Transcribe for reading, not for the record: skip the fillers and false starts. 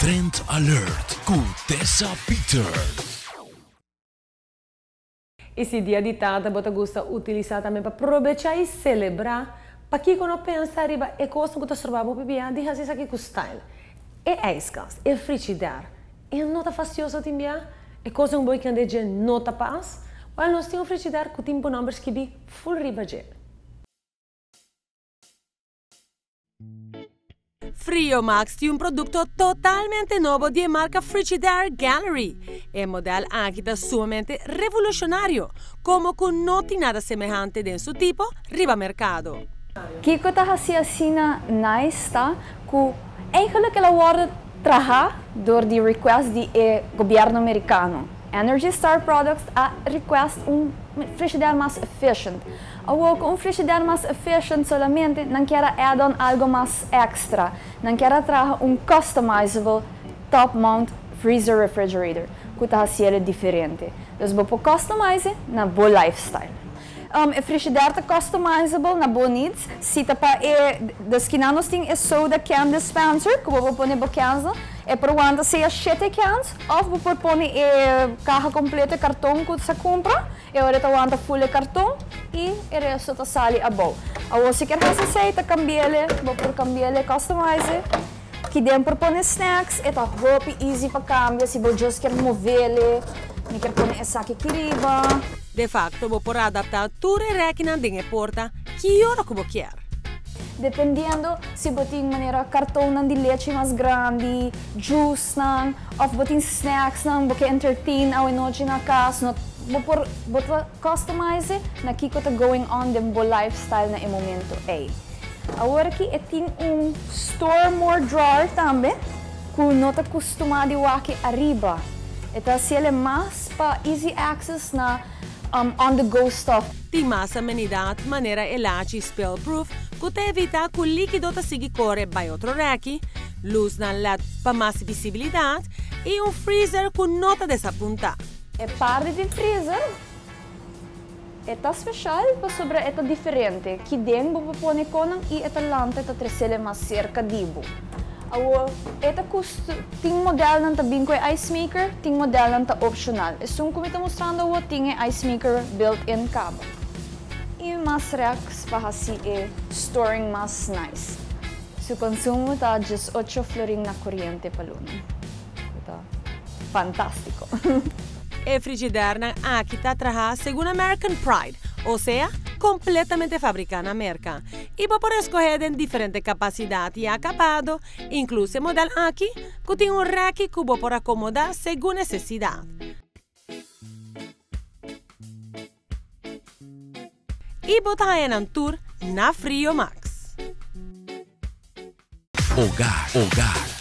Trend Alert ku Tessa Peters. I si Dia di Tata bo ta gusta utilisá tambe pa probechá i selebrá, pakiko no pensa riba e kosnan ku ta stroba bo pibia di hasi esaki ku style? E ijskast, e frigidair, e no ta fastioso tin bia? E kosnan ku bo kende dje no ta pas? Wèl, nos tin un frigidair ku tin bo nòmber skibí ful riba dje. Friomax tin un produkto totalmente nobo di e marka Frigidaire Gallery. E modèl aki ta sumamente revolushonario, komo ku no tin nada semehante den su tipo riba merkado. Kiko ta hasi asina nice ta ku eigenlijk el a wòrdu traha dor di request di e gobièrnu merikano. Energy Star Products a request un frigidaire mas efficient. Awor ku un frigidaire mas efficient solamente nan kier a add on algo mas extra. Nan kier a traha un customizable top mount freezer refrigerator ku ta hasiel diferente. Dus bo por customize na bo lifestyle. E frigidaire ta customizable na bo needs. Si ta pa e, dus kinan nos tin e soda can dispenser ku bo por pone bo cans nan. E por wanta sea shete cans of bo por pone e kaha kompleto, e karton ku sa kumpra. E ora e ta wanta full e karton i e resto ta sali abou. Awor si kier hasi esei ta kambi'el, bo por kambi'el, customize. Ki den por pone snacks, e ta hopi easy pa kambia si bo just kier move'l, mi kier pone esaki aki riba. De facto bo por adapta tur e rekinan den e porta ki ora ku bo kier. Dependiendo si bo tin manera kartonnan di lechi mas grandi, juicenan, of bo tin snacksnan, bo ke entertain awe nochi na kas, no bo por bo ta customize na kiko ta going on den bo lifestyle na e momento ei. Awor aki e tin un store more drawer tambe ku no ta kustumá di wak ariba. E ta hasiel e mas pa easy access na on the go stuff. Tin mas amenidat manera e lachi spill proof ku ta evitá ku líkido ta sigui kore bai otro rèki, lusnan led pa mas visibilidat i un freezer ku no ta desapuntá. E parti di freezer e ta speshal pasobra e ta diferente. Ki den bo por pone konan i e ta lanta e ta tresel e mas serka di bo. Awor e ta kustu, tin modelnan ta bin ku e ice maker, tin modelnan ta opshonal. Esun ku mi ta mustrando awor tin e ice maker built in kaba. I mas rèks pa hasi e storing mas nice. Su konsumo ta djes ocho florin na koriente pa luna. E ta fantástiko. E frigidernan aki ta traha segun American Pride, osea kompletamente fabriká na Merka. I bo por eskohé den diferente kapasidat i akabado, inkluso e modèl aki ku tin un rèki ku bo por akomodá segun nesesidat. I bo ta haña nan tur na Frio Max. Hogar, hogar.